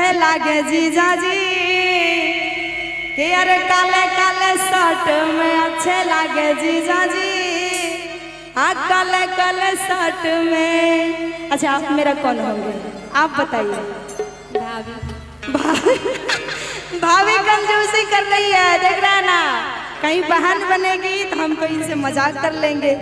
अच्छे लागे जीजा जी, कि अरे काले काले शर्ट में अच्छे लागे जीजा जी, हाँ काले काले शर्ट में। अच्छा आप मेरा कौन होंगे, आप बताइए। भाभी। भाभी कंजूसी कर रही है, देख रहा है ना, कहीं बहन बनेगी तो हम तो इनसे मजाक कर लेंगे।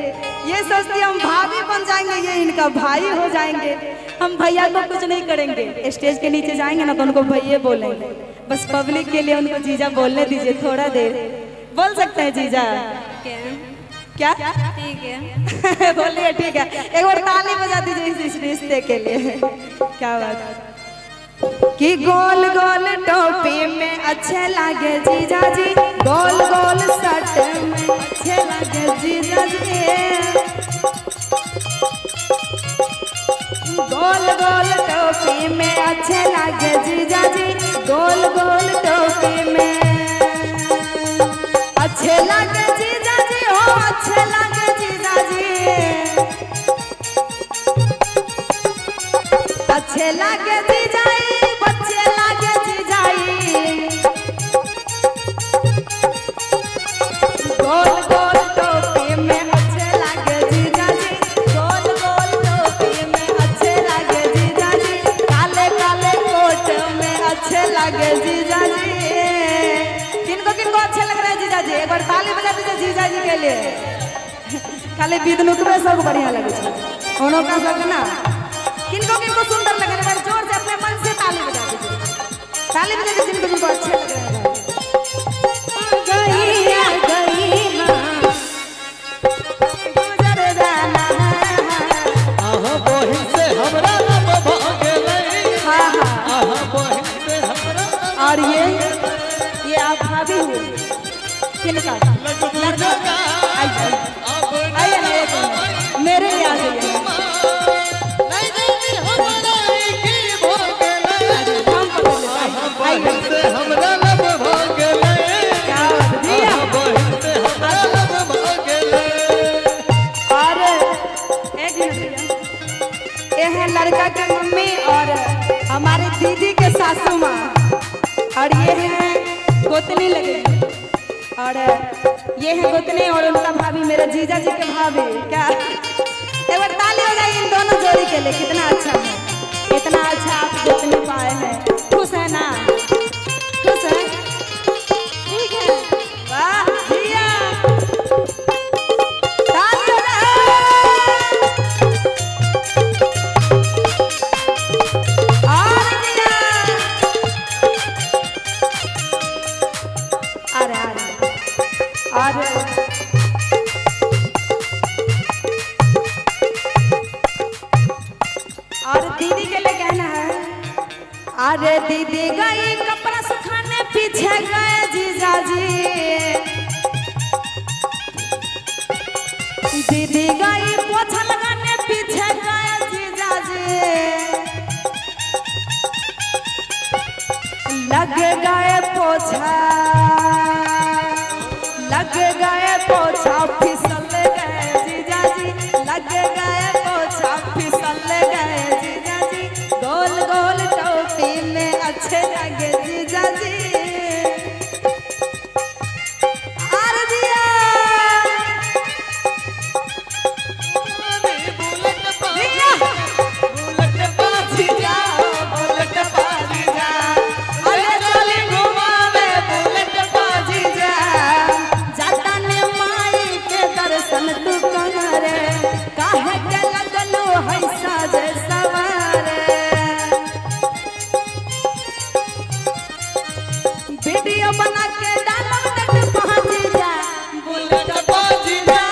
ये सोचती हम भाभी बन जाएंगे, ये इनका भाई हो जाएंगे, हम भैया को कुछ नहीं करेंगे। स्टेज के नीचे जाएंगे ना तो उनको भैया बोलेंगे, बस पब्लिक के लिए उनको जीजा बोलने दीजिए थोड़ा देर। बोल सकते हैं जीजा? क्या ठीक है बोलिए, ठीक है। एक बार ताली बजा दीजिए इस रिश्ते के लिए। क्या बात कि गोल गोल टोपी में अच्छे लागे जीजा जी, गोल गोल शर्ट में अच्छे लागे जीजा जी, गोल गोल टोपी में अच्छे लागे जीजा जी, गोल गोल टोपी में अच्छे लागे जीजा जी, हो अच्छे लागे जीजा जी, अच्छे लागे जीजाई, बच्चे लागे जीजाई, गोल गोल टोपी में अच्छे लागे जीजा जी, गोल गोल टोपी में अच्छे लागे जीजा जी, काले काले कोट में अच्छे लागे जीजा जी। किनको किनको अच्छे लग रहे हैं जीजा जी, एक बार ताली बजा दीजिए जीजा जी के लिए। खाली बिदनुक में सब बढ़िया लगे छे, का सब ना। किनको किनको सुंदर लगे रहे, जोर से अपने मन से ताली बजा दीजिए, ताली बजा दीजिए जिनको जिनको अच्छे लग रहे हैं। गई गई गुजर जाना आहा बहिन से हमरा लब भ गेलै, हाँ हाँ। आहा बहिन से हमरा और ये आप भाभी हुए किनका? लड़का आइए आइए ना, एक मिनट मेरे लिए आ जाइए। हम पकड़ लेते हैं। आइए। से हमरा लब भ गेलै, क्या बात है, जिया। आहा बहिन से हमरा लब भ गेलै। और एक मिनट भैया, ये है लड़का के मम्मी और हमारे दीदी के सासू माँ, और ये है गोतनी लगे, और ये है गोतनी और उनका भाभी, मेरे जीजा जी के भाभी। क्या एक बार ताली हो जाए इन दोनों जोड़ी के लिए, कितना अच्छा है, इतना अच्छा आप गोतनी पाए हैं। खुश है ना? खुश है? ठीक है। वाह भैया, ताली हो जाए। और भैया अरे अरे और दीदी के लिए कहना है, अरे दीदी गई कपड़ा सुखाने पीछे गए जीजा जी, दीदी गई पोछा लगाने पीछे गए जीजा जी, लग गए पोछा, लग गए पोछा फिसल गए जीजा जी, लग गए पोछा फिसल गए जीजा जी, गोल गोल टोपी में अच्छे लगे जीजा जी। आर दिया बुलेट बाजी जा, बुलेट बाजी जा, अरे चली घुमावे बुलेट बाजी जा, जाता ने माई के दर्शन तू करे, काहे के लगलो है साजे सवारे, वीडियो बना के डालब नेट पहुंच जा, बुलेट बाजी जा,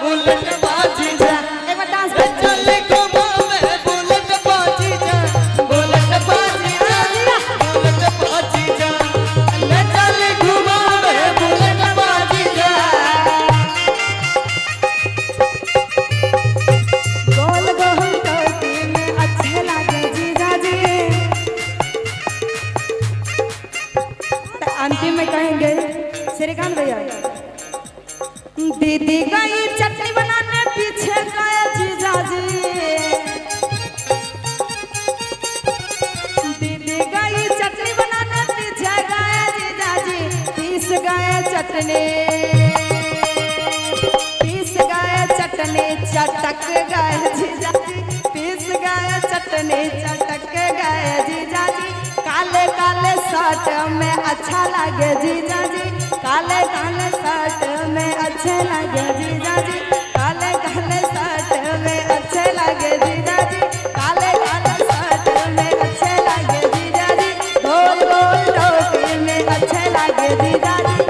बुलेट बाजी जा, एक बार डांस कर। चले घुमावे बुलेट बाजी जा, बुलेट बाजी जा, बुलेट बाजी जा, ले चले घुमावे बुलेट बाजी जा। गोल गोल टोपी में अच्छे लागे जीजा जी। अंतिम में कहेंगे श्रीकांत भैया, दीदी गई चटनी बनाने पीछे गए जीजा जी, दीदी गई चटनी, पीस गए चटनी चटक गए जीजा जी, पीस गए चटनी चटक गए जीजा जी। काले काले शर्ट में अच्छा लगे जीजा जी, काले काले शर्ट में अच्छे लगे जीजा जी, काले काले शर्ट में अच्छे लगे जीजा जी, काले काले शर्ट में अच्छे लगे जीजा जी, गोल गोल टोपी में अच्छे लगे जीजा जी।